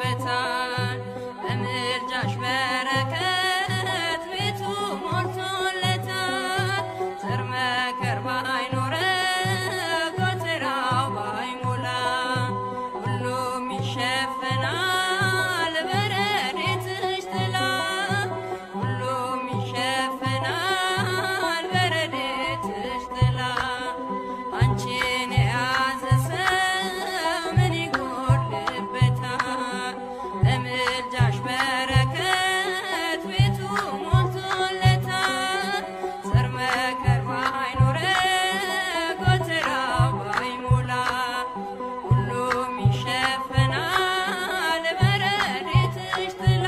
ይጎድልበታል? በምልጃሽ በረከት ቤቱ ሞልቶለታል። ዘር መከር ባይኖረው ጎተራው ባይሞላ ሁሉም ይሸፈናል በረድኤትሽ ጥላ፣ ሁሉም ይሸፈናል በረድኤትሽ ጥላ። አንቺን የያዘ ሰው ምን ይጎድልበታል? በምልጃሽ በረከት ቤቱ ሞልቶለታል። ዘር መከር ባይኖረው ጎተራው ባይሞላ ሁሉም ይሸፈናል በረድኤትሽ ጥላ፣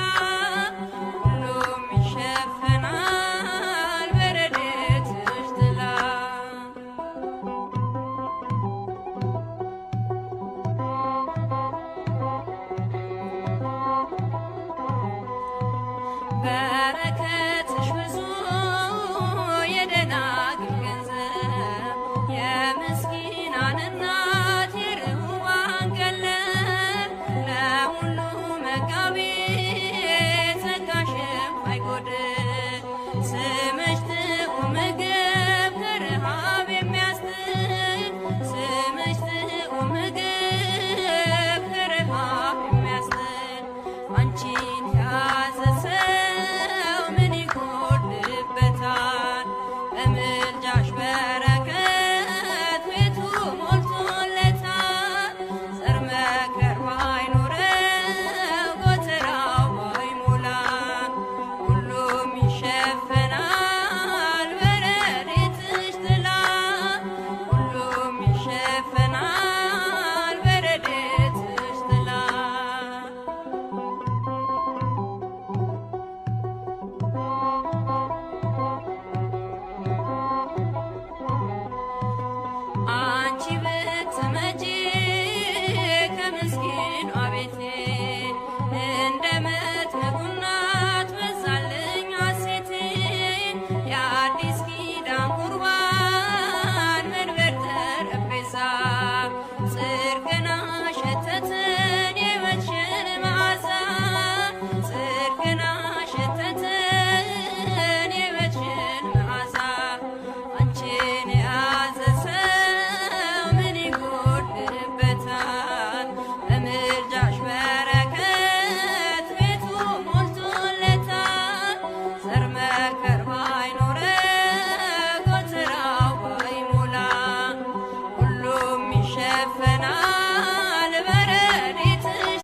ሁሉም ይሸፈናል በረድኤትሽ ጥላ።